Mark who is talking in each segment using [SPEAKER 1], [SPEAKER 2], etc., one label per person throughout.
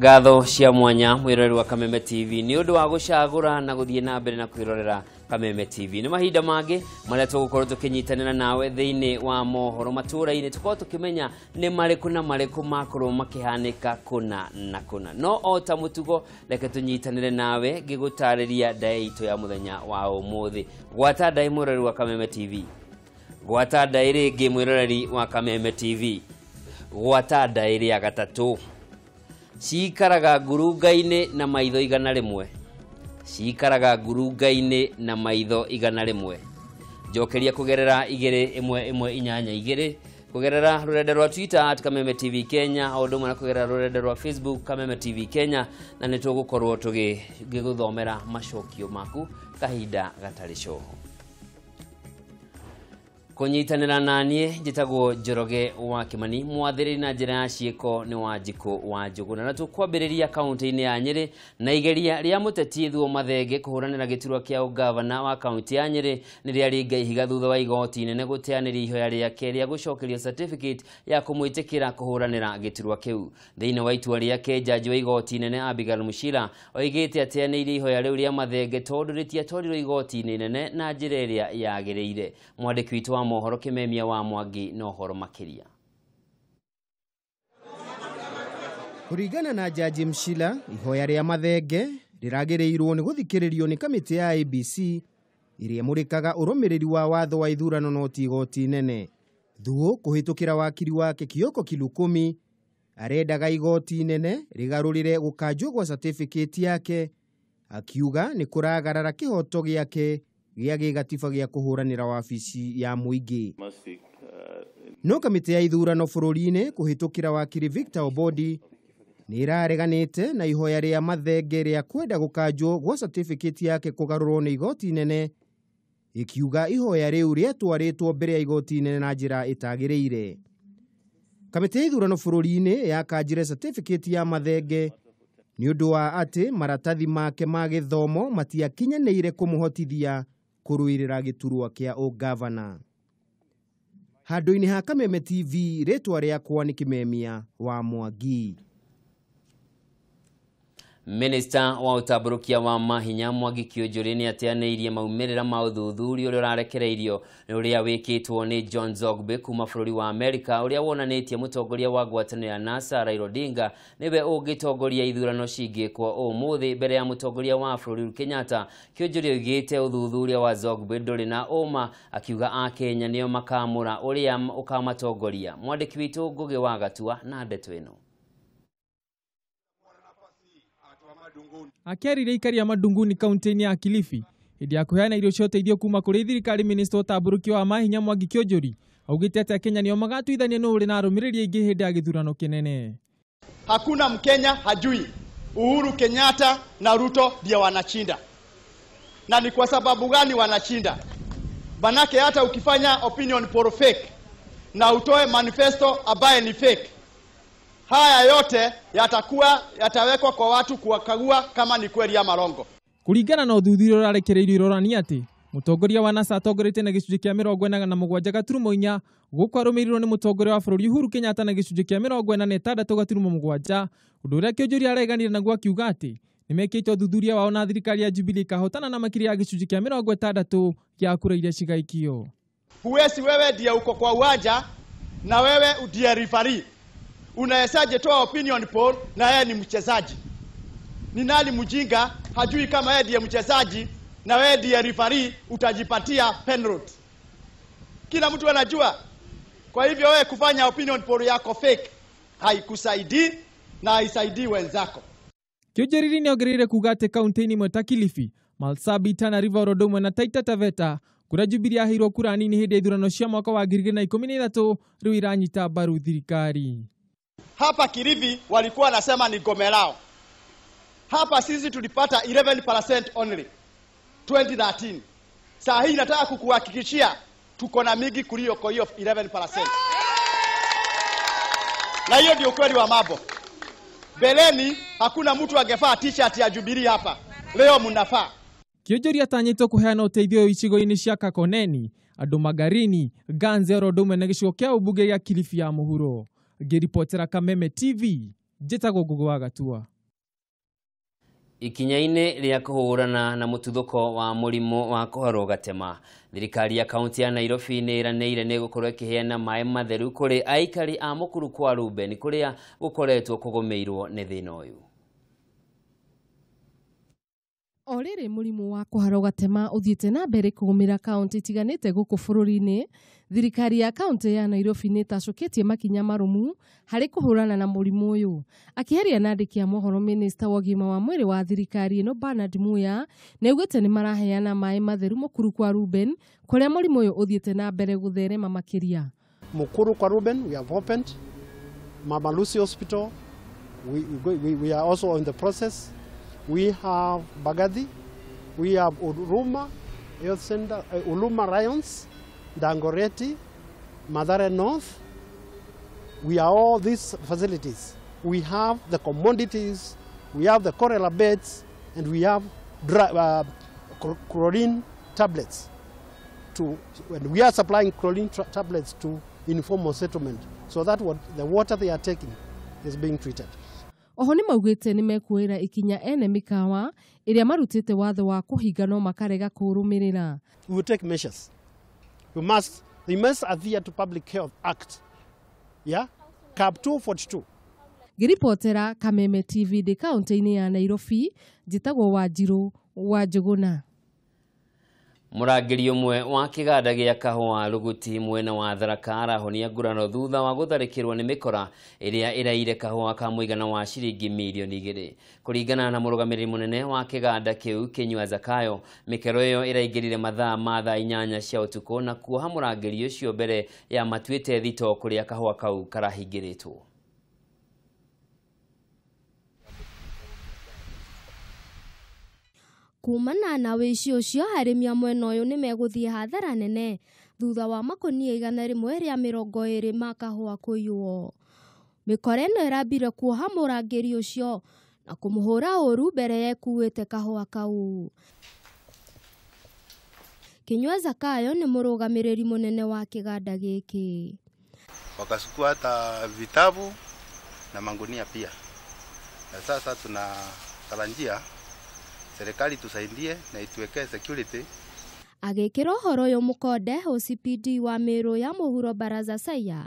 [SPEAKER 1] Ngatho cia mwanya mwiroreri wa Kameme TV ni undu wa gucagura na guthie na mbere na kwirorera Kameme TV. Ni mahinda mangi maria tugukorwo tukinyitanira nawe thiini wa mohoro matura-ini, tukorwo tukimenya ni mariku na mariku makorwo makihanika kuna na kuna. No o ta mutugo reke tunyitanire nawe ngigutariria ndae itu ya muthenya wa umuthi. Gwata ndae mwiroreri wa Kameme TV, gwata ndae ringi mwiroreri wa Kameme TV, gwata ndae ria gatatu. Cikaraga ngurunga-inĩ na maitho 100. Cikaraga ngurunga-inĩ na maitho 100. Njokeria kugerera 2 1 1 8 2 kugerera rurenda rwa Twitter at Kameme TV Kenya, o ũndũ ũmwe na kugerera rurenda rwa Facebook Kameme TV Kenya, na nĩ tũgũkorwo tũgĩgũthomera macokio maku kahinda gatarĩ coho. Kunyitanĩra naniĩ njĩtagwo Njoroge wa Kimani, mwathĩrĩri na njĩra ya ciĩko nĩ Wanjikũ wa Njũgũna. Na tũkwambĩrĩria kaunti-inĩ ya Nyĩrĩ na igeria rĩa mũteti Thuo Mathenge kũhũranĩra gĩturwa kĩa ũgavana wa kaunti ya Nyĩrĩ nĩ rĩaringa ihiga thutha wa igoti inene gũteanĩria ihoya rĩake rĩa gũcokerio certificate ya kũmwĩtĩkĩra kũhũranĩra gĩturwa kĩu. Thĩinĩ wa itua rĩake, jaji wa igoti inene Abigail Muchira oigĩte ateanĩirie ihoya rĩu rĩa Mathenge tondũ rĩtiatwarirwo igoti-inĩ inene na njĩra ĩrĩa yagĩrĩire. Mwandĩki witũ wa mohoro Kimemia wa Mwangi no horo makiria.
[SPEAKER 2] Kuringana na Jaji Mshila, ihoya rĩa Mathenge rĩragĩrĩirwo nĩ gũthikĩrĩrio nĩ kamĩtĩ ya IEBC ĩrĩa ĩmũrĩkaga ũrũmĩrĩri wa watho wa ithurano no ti igoti inene. Thuo kũhĩtũkĩra wakiri wake Kioko Kilukumi arendaga igoti inene rĩgarũrĩre gũkanjwo gwa certificate yake, akiuga nĩ kũragarara kĩhoto gĩake gĩa gĩgatiba gĩa kũhũranĩra wabici ya mũingĩ. No kamĩtĩ ya ithurano bũrũri-inĩ kũhĩtũkĩra wakiri Victor Obodi nĩ ĩrareganĩte na ihoya rĩa Mathenge rĩa kwenda gũkanjwo gwa certificate yake kũgarũrwo nĩ igoti inene, ĩkiuga ihoya rĩu rĩatwarĩtwo mbere ya igoti inene na njĩra ĩtagĩrĩire. Kamĩtĩ ya ithurano bũrũri-inĩ yakanjire certificate ya Mathenge nĩ ũndũ wa atĩ maratathi make ma gĩthomo matiakinyanĩire kũmũhotithia kũrũĩrĩra gĩturwa kĩa ũgavana. Handũ-inĩ ha Kameme TV, rĩtwa rĩakwa nĩ Kimemia wa Mwangi.
[SPEAKER 1] Minister wa ũtambũrũkia wa mahinya Mwangi Kiunjuri nĩ ateanĩirie maumĩrĩra ma ũthuthuria ũrĩa ũrarekereirio ũrĩa wĩkĩtwo nĩ John Zogby kuma bũrũri wa Amerika, ũrĩa wonanĩtie mũtongoria wa ngwatanĩro ya NASA Raila Odinga nĩwe ũngĩtongoria ithurano cingĩkwo ũmũthĩ mbere ya mũtongoria wa bũrũri Uhuru Kenyatta. Kiunjuri oigĩte ũthuthuria wa Zogby ndũrĩ na ũma, akiuga akenya nĩo makamũra ũrĩa ũkamatongoria. Mwandĩki witũ Ngũgĩ wa Gatua na ndeto ĩno.
[SPEAKER 3] Akiarire ikari ya Madunguni kaunti-inĩ ya Kilifi hĩndĩ ya kũheana irio cia ũteithio kuma kũrĩ thirikari, minista ũtambũrũkio wa mahinya Mwangi Kiunjuri augĩte atĩ Akenya nĩo magatuithania nũ ũrĩ na arũmĩrĩri aingĩ hĩndĩ ya gĩthurano kĩnene.
[SPEAKER 4] Hakuna Mkenya hajui Uhuru Kenyatta na Ruto ndio wanashinda. Na ni kwa sababu gani wanashinda? Manake hata ukifanya opinion poll fake na utoe manifesto ambaye ni fake, haya yote yatakuwa yatawekwa kwa watu kuwakagua kama ni kweli ama rongo.
[SPEAKER 3] Kuringana na ũthuthuria ũrarekereirio ũronania atĩ mũtongoria wa NASA atongoretie na gĩcunjĩ kĩa 47.4 gũkũ arũmĩrĩirwo nĩ mũtongoria wa bũrũri Uhuru Kenyatta na gĩcunjĩ kĩa 46.7, ũndũ ũrĩa Kiunjuri areganire naguo akiuga atĩ nĩmekĩte ũthuthuria wao na thirikari ya Jubilee ikahotana na makĩria ya gĩcunjĩ kĩa 60 gĩa kura iria cigaikio.
[SPEAKER 4] Huwezi wewe ndiye uko kwa uwanja na wewe ndiye referee. Unawezaje toa opinion poll na yeye ni mchezaji? Ni nani mjinga hajui kama yeye ndiye mchezaji na wewe ndiye referee? Utajipatia penalty. Kila mtu anajua. Kwa hivyo wewe kufanya opinion poll yako fake haikusaidii na haisaidii wenzako.
[SPEAKER 3] Kiunjuri nĩongereire kuga atĩ kaunti-inĩ imwe ta Kilifi, Marsabit, Tana River, oro ũndũ ũmwe na Taita Taveta kũrĩa Jubilee yaheirwo kura nini hĩndĩ ya ithurano cia mwaka wa 2013 rĩu iranyita mbaru thirikari.
[SPEAKER 4] Hapa Kilifi walikuwa wanasema ni gome lao. Hapa sisi tulipata 11% only 2013. Saa hii nataka kukuhakikishia tuko na mingi kuliko hiyo 11%. Na hiyo ndio ukweli wa mambo. Beleni hakuna mtu angevaa t-shirt ya Jubilee hapa. Leo mnafaa.
[SPEAKER 3] Kiunjuri atanyĩtwo kũheana ũteithio icigo-inĩ cia Kakoneni, andũ Magarini, Ganze oro ũndũ ũmwe na gĩcigo kĩa ũmbunge gĩa Kilifi ya mũhuro. Ngĩribotera Kameme TV, Njĩtagwo Ngugi wa Gatua.
[SPEAKER 1] Ikinya-inĩ rĩa kũhũrana na mũtuthũko wa mũrimũ wa kũharwo gatema, thirikari ya kaunti ya Nairobi nĩ ĩranĩire nĩ ĩgũkorwo ĩkĩheana maĩ matheru kũrĩ aikari a Mũkuru kwa Ruben kũrĩa gũkoretwo kũgũmĩirwo nĩ thĩna ũyũ.
[SPEAKER 5] O rĩrĩ mũrimũ wa kũharwo gatema ũthiĩte na mbere kũgũmĩra kaunti itiganĩte gũkũ bũrũri-inĩ, thirikari ya kaunti ya Nairobi nĩ ĩtacũkĩtie makinya marũmu harĩ kũhũrana na mũrimũ ũyũ. Akĩaria na andĩki a mohoro, minista wa ũgima wa mwĩrĩ wa thirikari ĩno Bernard Muya nĩ augĩte nĩ maraheana maĩ matheru Mũkuru kwa Ruben kũrĩa mũrimũ ũyũ ũthiĩte na mbere gũtherema makĩria.
[SPEAKER 6] Mukuru kwa Ruben, we have opened. Mama Lucy Hospital, we are also in the process. We have Bagathi, we have Uruma Health Center, Uluma Lions, Dangoreti, Mathare North. We are all these facilities. We have the commodities, we have the cholera beds, and we have chlorine tablets. And we are supplying chlorine tablets to informal settlement, so that what the water they are taking is being treated.
[SPEAKER 5] Oho nĩ maugĩte nĩ mekuoera ikinya ene mĩkawa ĩrĩa marutĩte watho wa kũhinga no makarega kũrũmĩrĩra.
[SPEAKER 6] We will take measures. They must adhere to Public Health Act. Yeah? CAP 242.
[SPEAKER 5] Ngĩribotera Kameme TV ndĩ kaunti-inĩ ya Nairobi, njĩtagwo Wanjirũ wa Njũgũna.
[SPEAKER 1] Mũrangĩri ũmwe wa kĩganda gĩa kahũa Ruguti mwena wa Tharaka arahonia nguraro thutha wa gũtharĩkĩrwo nĩ mĩkora ĩrĩa ĩraire kahũa ka mũigana wa ciringi mirioni 2. Kũringana na mũrũgamĩrĩri mũnene wa kĩganda kĩu Kinyua Zakayo, mĩkero ĩyo ĩraingĩrire mathaa ma thaa 8 cia ũtukũ na kuoha mũrangĩri ũcio mbere ya matuĩte thito kũrĩa kahũa kau karahingĩrĩtwo.
[SPEAKER 7] Kumana na wĩici ũcio, arĩmi a mwena ũyũ nĩ megũthiĩ hathara nene thutha wa makonia 120 ma kahũa kũiywo. Mĩkora ĩno ĩrambire kuoha mũrangĩri ũcio na kũmũhũra ũru mbere ya ĩkuĩte kahũa kau. Kinyua Zakayo nĩ mũrũgamĩrĩri mũnene wa kĩganda gĩkĩ.
[SPEAKER 8] Wakachukua hata vitabu na mangunia pia, na sasa tunatarajia serikali tusaidie na ituwekee security.
[SPEAKER 7] Agĩkĩra ũhoro ũyũ mũkonde, OCPD wa Meru ya mũhuro Baraza Saia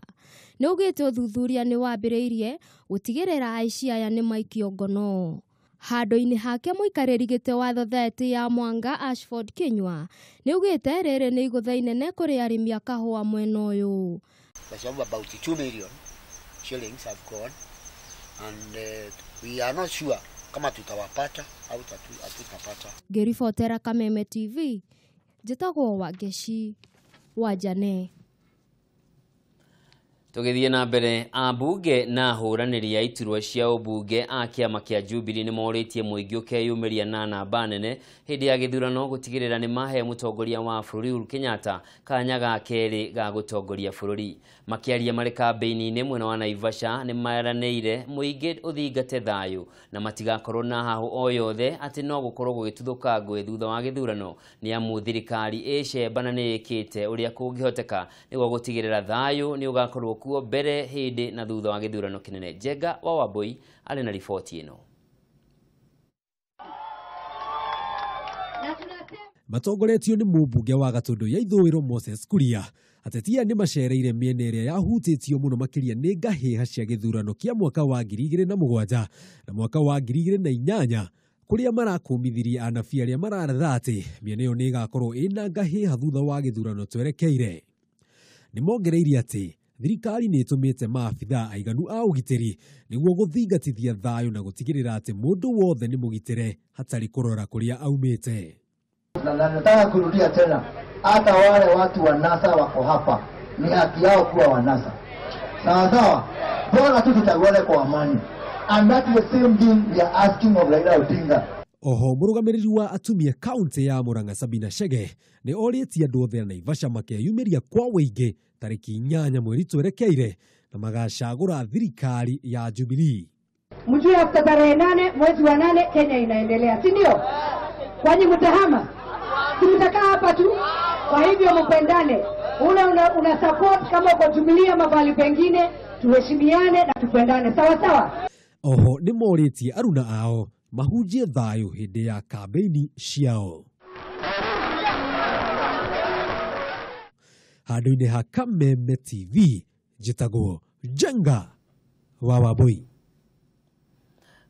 [SPEAKER 7] nĩ augĩte ũthuthuria nĩ wambĩrĩirie gũtigĩrĩra aici aya nĩ maikio ngono. Handũ-inĩ hake mũikarĩri gĩtĩ wa Thatheti ya Mwanga Ashford Kinyua nĩ augĩte rĩrĩ nĩ igũtha inene kũrĩ arĩmi a kahũa mwena ũyũ.
[SPEAKER 9] Kwa sababu about 2 million shillings have gone and we are not sure kama tutawapata au hatutapata.
[SPEAKER 7] Ngĩribotera Kameme TV, njĩtagwo Wangeci wa Jane.
[SPEAKER 1] Tũgĩthiĩ na mbere, ambunge na ahũranĩri a iturwa cia ũmbunge a kĩama kĩa Jubilee nĩ morĩtie mũingĩ ũkeyumĩria na namba nene hĩndĩ ya gĩthurano gũtigĩrĩra nĩ mahe mũtongoria wa bũrũri Uhuru Kenyatta kanya ga kerĩ ga gũtongoria bũrũri. Makĩaria marĩ kambĩini-inĩ mwena wa Naivasha nĩ maranĩire mũingĩ ũthingate thayũ na matigakorwo na hahũ o yothe atĩ no gũkorwo gũgĩtuthũka ngũĩ thutha wa gĩthurano, nĩ amu thirikari ĩcemba na nĩ ĩkĩte ũrĩa kũngĩhoteka nĩguo gũtigĩrĩra thayũ nĩ ũgakorwo kuo mbere, hĩndĩ na thutha wa gĩthurano kĩnene. Njenga wa Wambui arĩ na riboti ĩno.
[SPEAKER 10] Matongoretio nĩ mũmbunge wa Gatũndũ ya Ithũĩro Moses Kuria, ateti aya nĩ macereire mĩena ĩrĩa yahutĩtio mũno makĩria nĩ ngahĩha cia gĩthurano kĩa mwaka wa 2007 na mwaka wa 2008 kũrĩa marakũmithirie anabii arĩa mararatha atĩ mĩena ĩyo nĩ ĩgakorwo ĩna ngahĩha thutha wa gĩthurano twerekeire. Nĩ mongereire atĩ thirikari nĩ ĩtũmĩte maabithaa aiganu a ũgitĩri nĩguo gũthingatithia thayũ na gũtigĩrĩra atĩ mũndũ wothe nĩ mũgitĩre hatarĩ kũrora kũrĩa aumĩte.
[SPEAKER 11] Na nataka kurudia tena, hata wale watu wa NASA wako hapa, ni haki yao kuwa wa NASA. Sawa sawa, bora tu tuchaguane kwa amani. And that's the same thing we are asking of Raila Odinga.
[SPEAKER 10] Oho mũrũgamĩrĩri wa atumia kaunti ya Murang'a Sabina Chege nĩ orĩtie andũ othe a Naivasha makeyumĩria kwa wĩingĩ tarĩki 8 mweri twerekeire na magacagũra thirikari ya Jubilee.
[SPEAKER 12] Mjue after tarehe 8 mwezi wa 8 Kenya inaendelea, si ndio? Kwani mtahama? Si mtakaa hapa tu? Kwa hivyo mpendane. Ule una support kama uko Jubilee ama pahali pengine, tuheshimiane na tupendane. Sawa sawa.
[SPEAKER 10] Oho nĩ morĩtie aruna ao mahunjie thayũ hĩndĩ ya kambĩini ciao. Handũ-inĩ ha Kameme TV njĩtagwo Njenga wa Wambui.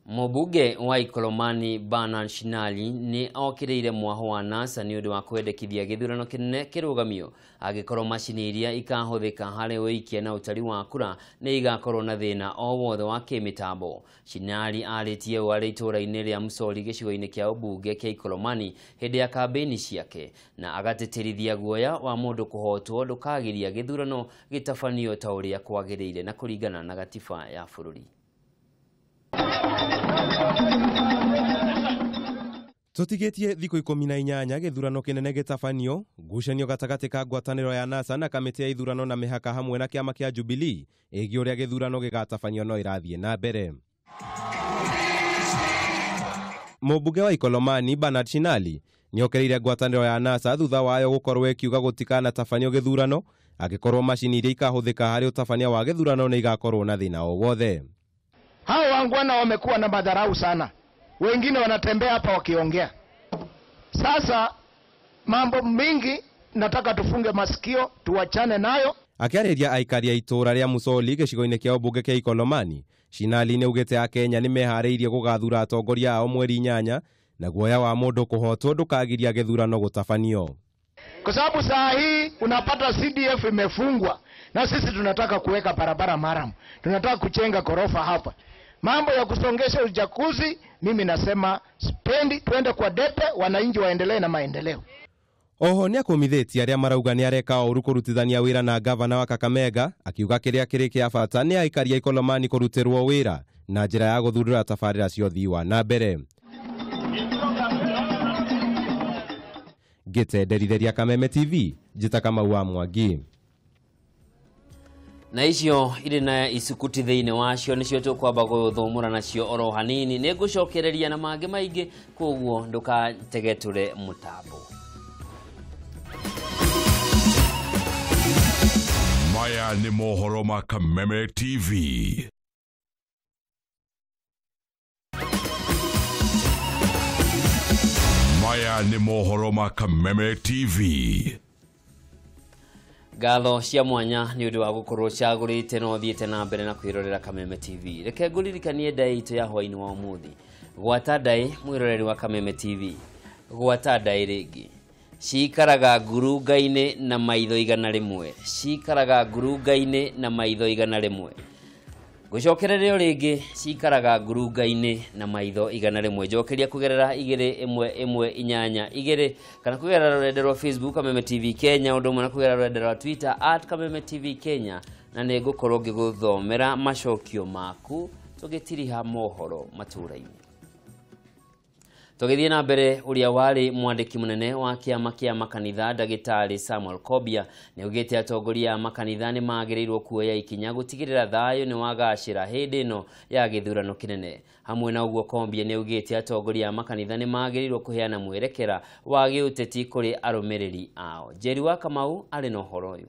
[SPEAKER 1] Mũmbunge wa Ikolomani Bernard Shinali nĩ okĩrĩire mwaho wa NASA nĩ ũndũ wa kwendekithia gĩthurano kĩnene kĩrũgamio angĩkorwo macini iria ikahũthĩka harĩ ũikia na ũtari wa kura nĩ igakorwo na thĩna o wothe wa kĩmĩtambo. Shinali arĩtie ũũ arĩ itũũra-inĩ rĩa Msori gĩcigo-inĩ kĩa ũmbunge kĩa Ikolomani hĩndĩ ya kambĩini ciake, na agatĩtĩrithia guoya wa mũndũ kũhotwo ndũkagiria gĩthurano gĩtabanio ta ũrĩa kwagĩrĩire na kũringana na gatiba ya bũrũri.
[SPEAKER 13] Tũtigĩtie thikũ 18 gĩthurano kĩnene gĩtabanio, ngucanio gatagatĩ ka ngwatanĩro ya NASA na kamĩtĩ ya ithurano na mĩhaka hamwe na kĩama kĩa Jubilee ĩgiĩ ũrĩa gĩthurano gĩgatabanio no ĩrathiĩ na mbere. Mũmbunge wa Ikolomani Bernard Shinali nĩokereire ngwatanĩro ya NASA thutha wayo gũkorwo ĩkiuga gũtikanatabanio gĩthurano angĩkorwo macini iria ikahũthĩka harĩ ũtabania wa gĩthurano nĩ igakorwo na thĩna o wothe.
[SPEAKER 14] Hao wangwana wamekuwa na madharau sana. Wengine wanatembea hapa wakiongea. Sasa mambo mingi nataka tufunge masikio, tuachane nayo.
[SPEAKER 13] Akĩarĩria aikari a itũũra rĩa Musoli gĩcigo-inĩ kĩa ũmbunge kĩa Ikolomani, Shinali nĩaugĩte Akenya nĩmeharĩirie gũgathura atongoria ao mweri 8 na guoya wa mũndũ kũhotwo ndũkagiria gĩthurano gũtabanio.
[SPEAKER 14] Kwa sababu saa hii unapata CDF imefungwa na sisi tunataka kuweka barabara maram, tunataka kuchenga korofa hapa. Mambo ya kusongesha uchaguzi mimi nasema sipendi, twende kwa depe, wananchi waendelee na maendeleo.
[SPEAKER 13] Oho nĩakũmithĩtie arĩa marauga nĩareka ũru kũrutithania wĩra na gavana wa Kakamega, akiuga kĩrĩa kĩrĩ kĩa bata nĩ aikari a Ikolomani kũrutĩrwo wĩra na njĩra ya gũthundũra tabarĩra cia ũthii wa na mbere. Ngĩtenderitharia Kameme TV, njĩta Kamau wa Mwangi.
[SPEAKER 1] Na icio irĩ na isukuti thĩinĩ wacio nĩcio tũkwamba gũthũmũra nacio oro hanini, nĩ ngũcokereria na mangĩ maingĩ, koguo ndũkategetũre mũtambo.
[SPEAKER 15] Maya nĩ mohoro ma Kameme TV. Maya nĩ mohoro ma Kameme TV.
[SPEAKER 1] Ngatho cia mwanya nĩ ũndũ wa gũkorwo cagũrĩte na ũthiĩte na mbere na kwĩrorera Kameme TV. Reke ngũririkanie ndaĩ itũ ya hwaĩ-inĩ wa ũmũthĩ. Gwata ndaĩ mwĩroreri wa Kameme TV. Gwata ndaĩ rĩngĩ. Cikaraga ngurunga-inĩ na maitho 100. Cikaraga ngurunga-inĩ na maitho 100. Gũcokererio rĩngĩ, cikaraga ngurunga-inĩ na maitho 100. Njokeria kũgerera 2 1 1 8 2 kana kũgerera rũrenda rwa Facebook Kameme TV Kenya, ũndũ ũmwe na kũgerera rũrenda rwa Twitter @Kameme TV Kenya, na nĩ ngũkorwo ngĩgũthomera macokio maku tũgĩtiriha mohoro matũũra-inĩ. Tũgĩthiĩ na mbere, ũrĩa warĩ mwandĩki mũnene wa kĩama kĩa makanitha ndagĩtarĩ Samuel Kobia nĩaugĩte atongoria a makanitha nĩ magĩrĩirwo kuoya ikinya gũtigĩrĩra thayũ nĩ wagacĩra hĩndĩ ĩno ya gĩthurano kĩnene. Hamwe na ũguo, Kobia nĩaugĩte atongoria a makanitha nĩ magĩrĩirwo kũheana mwerekera wa gĩũteti kũrĩ arũmĩrĩri ao. Njeri wa Kamau arĩ na ũhoro ũyũ.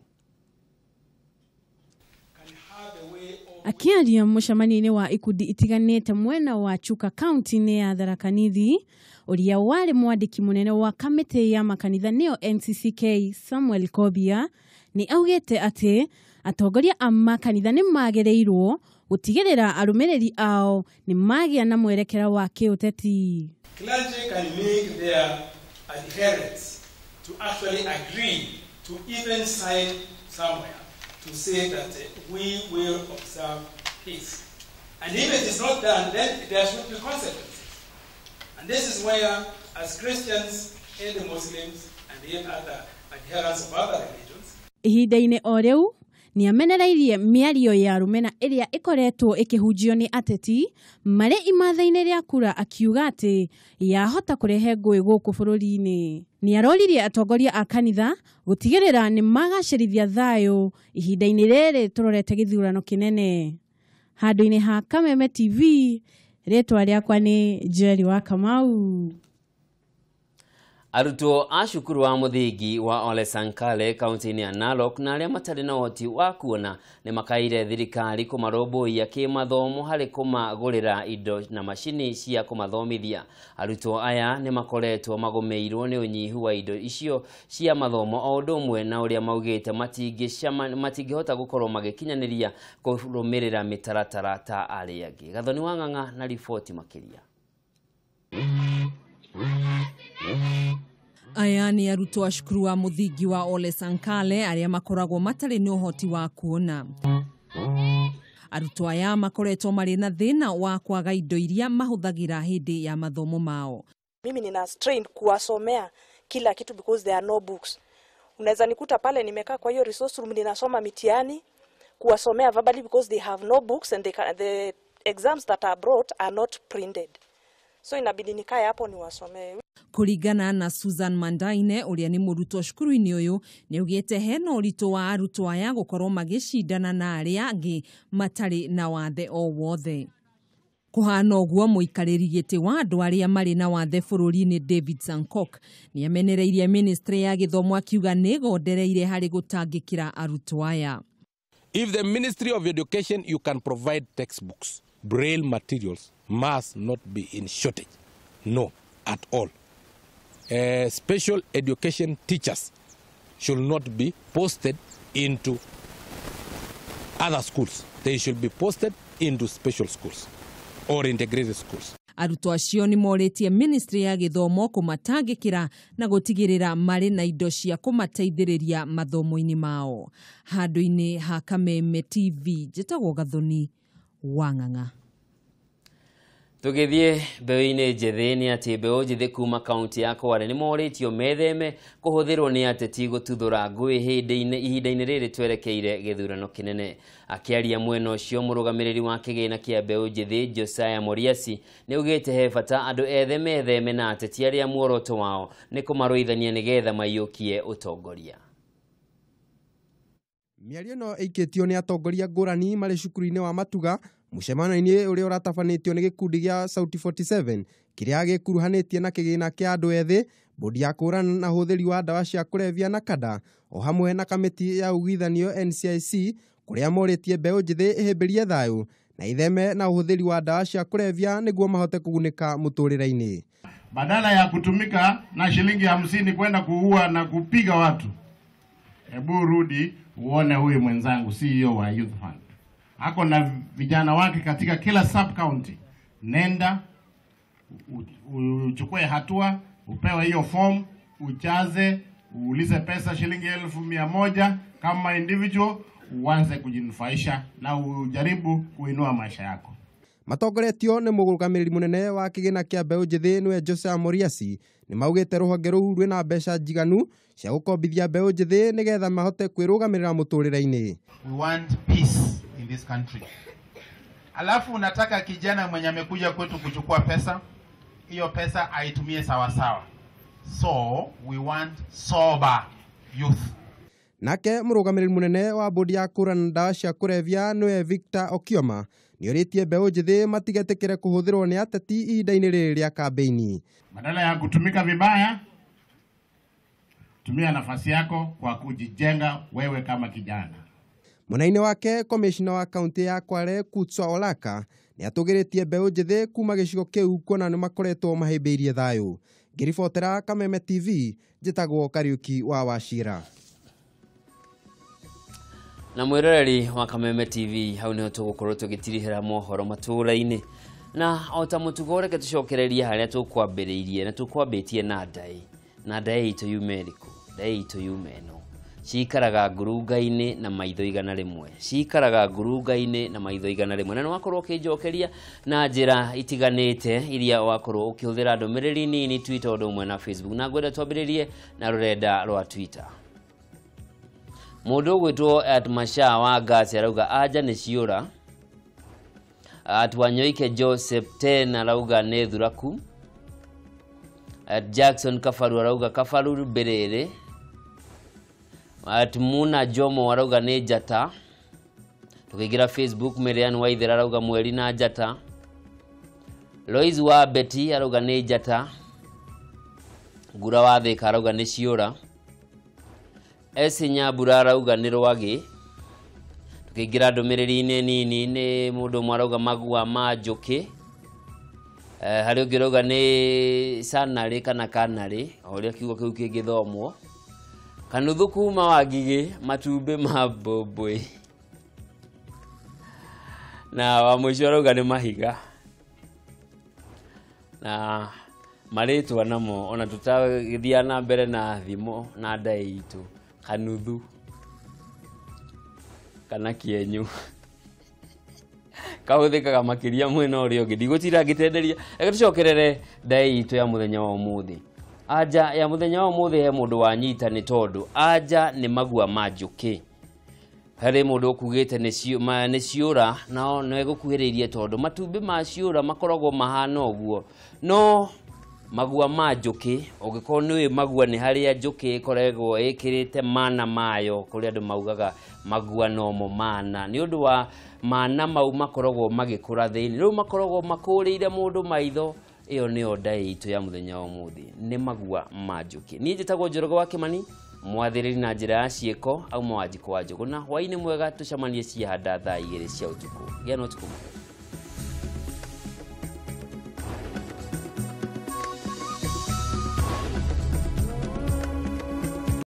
[SPEAKER 16] Akiaria mũcemanio-inĩ wa ikundi itiganĩte mwena wa Chuka kaunti-inĩ ya Tharaka Nithi, ũrĩa warĩ mwandĩki mũnene wa kamĩtĩ ya makanitha nĩyo NCCK Samuel Kobia nĩ augĩte atĩ atongoria a makanitha nĩ magĩrĩirwo gũtigĩrĩra arũmĩrĩri ao nĩ magĩa na mwerekera wa kĩũteti.
[SPEAKER 17] Clergy can make their adherents to actually agree to even sign somewhere to say that we will observe peace. And if it is not done, then there should be consequences. And this is where, as Christians and the Muslims and the other adherents of other religions,
[SPEAKER 16] Ihinda-inĩ o rĩu nĩamenereirie mĩario ya rũmena ĩrĩa ĩkoretwo ĩkĩhunjio nĩ ateti marĩ imatha-inĩ rĩa kura, akiuga atĩ yahota kũrehe ngũĩ gũkũ bũrũri-inĩ. Nĩaroririe atongoria a kanitha gũtigĩrĩra nĩ magacĩrithia thayũ ihinda-inĩ rĩrĩ tũrorete gĩthurano kĩnene. Handũ-inĩ ha Kameme TV, rĩtwa rĩakwa nĩ Njeri wa Kamau.
[SPEAKER 1] Arutwo a cukuru wa mũthingi wa Ole Sankale kaunti-inĩ ya Narok na arĩa matarĩ na ũhoti wa kuona nĩ makaire thirikari kũmarũmbũiya kĩmathomo harĩ kũmagũrĩra indo na macini cia kũmathomithia. Arutwo aya nĩ makoretwo magũmĩirwo nĩ ũnyihu wa indo icio cia mathomo o ũndũ ũmwe na ũrĩa maugĩte matingĩhota gũkorwo magĩkinyanĩria kũrũmĩrĩra mĩtaratara ta arĩa angĩ. Gathoni wa Ng'ang'a na riboti makĩria.
[SPEAKER 18] Aya nĩ arutwo a cukuru wa mũthingi wa Ole Sankale arĩa makoragwo matarĩ na ũhoti wa kuona. Arutwo aya makoretwo marĩ na thĩna wa kwaga indo iria mahũthagĩra hĩndĩ ya mathomo mao.
[SPEAKER 19] Mimi nina strain kuwasomea kila kitu because there are no books. Unaweza nikuta pale nimekaa kwa hiyo resource room ninasoma mitihani kuwasomea verbally because they have no books and the exams that are brought are not printed. So inabidi nikae hapo niwasomee.
[SPEAKER 18] Kũringana na Susan Mandaine ũrĩa nĩ mũrutwo cukuru-inĩ ũyũ nĩ augĩte hena ũritũ wa arutwo aya gũkorwo magĩcindana na arĩa angĩ matarĩ na wathe o wothe. Kũhana ũguo mũikarĩri gĩtĩ wa andũ arĩa marĩ na wathe bũrũri-inĩ David Sankok nĩ amenereirie ministry ya gĩthomo akiuga nĩ ĩgondereire harĩ gũtangĩkĩra arutwo aya.
[SPEAKER 20] If the Ministry of Education, you can provide textbooks, braille materials must not be in shortage. No, at all. Special education teachers should not be posted into other schools. They should be posted into special schools or integrated schools.
[SPEAKER 18] Arutwo acio nĩ morĩtie ministry ya gĩthomo kũmatangĩkĩra na gũtigĩrĩra marĩ na indo cia kũmateithĩrĩria mathomo-inĩ mao. Handũ-inĩ ha Kameme TV, njĩtagwo Gathoni wa Ng'ang'a.
[SPEAKER 1] Tũgĩthiĩ mbeũ-inĩ njĩthĩ nĩ atĩ mbeũ njĩthĩ kuma kaunti ya Kwale nĩ morĩtio metheme kũhũthĩrwo nĩ ateti gũtuthũra ngũĩ ihinda-inĩ rĩrĩ twerekeire gĩthurano kĩnene. Akĩaria mwena ũcio mũrũgamĩrĩri wa kĩgĩna kĩa mbeũ njĩthĩ Josiah Moriasi nĩ augĩte he bata andũ ethĩ metheme na ateti arĩa muoroto wao nĩ kũmarũithania nĩgetha maiyũkie ũtongoria.
[SPEAKER 2] Mĩario ĩno ĩikĩtio nĩ atongoria ngũrani marĩ cukuru-inĩ wa Matuga mũcemanio-inĩ ũrĩa ũratabanĩtio nĩ gĩkundi gĩa Sauti 47 kĩrĩa gĩkuruhanĩtie na kĩgĩna kĩa andũ ethĩ, bodi ya kũhũrana na ũhũthĩri wa ndawa cia kũrebia na kada o hamwe na kamĩtĩ ya ũiguithanio NCIC kũrĩa morĩtie mbeũ njĩthĩ ĩhĩmbĩrie thayũ na itheme na ũhũthĩri wa ndawa cia kũrebia nĩguo mahote kũgunĩka mũtũrĩre-inĩ.
[SPEAKER 21] Badala ya kutumika na shilingi 50 kwenda kuua na kupiga watu, hebu rudi uone huyu mwenzangu CEO wa Youth Fund ako na vijana wake katika kila sub county. Nenda uchukue hatua, upewe hiyo form, ujaze, uulize pesa shilingi 100,000 kama individual, uanze kujinufaisha na ujaribu kuinua maisha yako.
[SPEAKER 2] Matongoretio nĩ mũrũgamĩrĩri mũnene wa kĩgĩna kĩa mbeũ njĩthĩ nĩwe Josiah Moriasi nĩ maugĩte rũhonge rũu rwĩna mbeca njiganu cia gũkombithia mbeũ njĩthĩ nĩgetha mahote kwĩrũgamĩrĩra mũtũrĩre-inĩ.
[SPEAKER 22] We want peace in this country. Alafu unataka kijana mwenye amekuja kwetu kuchukua pesa, hiyo pesa aitumie sawa sawa. So we want sober youth.
[SPEAKER 2] Nake mũrũgamĩrĩri mũnene wa bodi ya kũhũrana na ndawa cia kũrebia nĩwe Victor Okioma nĩorĩtie mbeũ njĩthĩ matigetĩkĩre kũhũthĩrwo nĩ ateti ihinda-inĩ rĩrĩ rĩa kambĩini.
[SPEAKER 21] Badala ya kutumika vibaya, tumia nafasi yako kwa kujijenga wewe kama kijana.
[SPEAKER 2] Mwena-inĩ wake komishina wa kaunti ya Kwale Kutswa Olaka nĩ atũgĩrĩtie mbeũ njĩthĩ kuma gĩcigo kĩu kuona nĩ makoretwo mahĩmbĩirie thayũ. Ngĩribotera Kameme TV njĩtagwo Kariuki wa Wachira.
[SPEAKER 1] Na mwiroreri wa Kameme TV hau niho tũgũkorwo tũgĩtirihĩra mohoro matũũra-inĩ na o ta mũtugo reke tũcokererie harĩa tũkwambĩrĩirie na tũkwambĩtie na ndaĩ na ndaĩ itũ yume ĩrĩkũ? Ndaĩ itũ yume ĩno cikaraga ngurunga-inĩ na maitho 100 cikaraga ngurunga-inĩ na maitho 100 na nĩwakorwo ũkĩnjokeria na njĩra itiganĩte iria wakorwo ũkĩhũthĩra ndũmĩrĩri nini Twitter ũndũ ũmwe na Facebook na ngwenda twambĩrĩrie na rũrenda rwa Twitter. Mũndũ ũgwĩtwo at Masha wa Gasi arauga anja nĩ ciũra. At Wanyoike Joseph 10 arauga nĩ thuraku. At Jackson Kafaru arauga Kafaru mbĩrĩrĩ. At Muna Jomo arauga nĩ njata. Tũkĩingĩra Facebook Marian Waithera arauga mweri na njata. Lois wa Betty arauga nĩ njata. Ngura wa Thĩka arauga nĩ ciũra. Esi Nyambura arauga nĩ rwagĩ. Tũkĩingĩra ndũmĩrĩri-inĩ nini nĩ mũndũ ũmwe arauga magua ma njũkĩ. Harĩ ũngĩ ũrauga nĩ sanarĩ kana kanarĩ, o ũrĩa kiugo kĩu kĩngĩthomwo. Kanuthu kuma wa Ngigĩ, matumbĩ ma mbũmbũĩ. Na wa mũico arauga nĩ mahiga. Na marĩtwa namo ona tũtagĩthiaga na mbere na thimo na ndaĩ itũ, kanuthu kana kĩenyũ kahũthĩkaga makĩria mwena ũrĩa ũngĩ. Ndigũtinda ngĩtenderia, reke tũcokerere ndaĩ itũ ya mũthenya wa ũmũthĩ. Anja ya mũthenya wa ũmũthĩ he mũndũ wanyita nĩ tondũ anja nĩ magua ma njũkĩ. Harĩ mũndũ ũkugĩte nĩ ciũra, nao nĩ gũkuhĩrĩirie tondũ matumbĩ ma ciũra makoragwo mahana ũguo, no magua ma njũkĩ ũngĩkorwo nĩ ũĩ magua nĩ harĩa njũkĩ ĩkoragwo ĩkĩrĩte mana mayo, kũrĩa andũ maugaga magua nomo mana, nĩ ũndũ wa mana mau makoragwo magĩkũra thĩinĩ, rĩu makoragwo makũrĩire mũndũ maitho. Ĩyo nĩyo ndaĩ itũ ya mũthenya wa ũmũthĩ, nĩ magua ma njũkĩ. Niĩ njĩtagwo Njoroge wa Kĩmani, mwathĩrĩri na njĩra ya ciĩko auma Wanjikũ wa Njũgũna. Hwaĩ-inĩ mwega, tũcemanie ciahanda thaa 2 cia ũtukũ. Gĩa na ũtukũ mwega.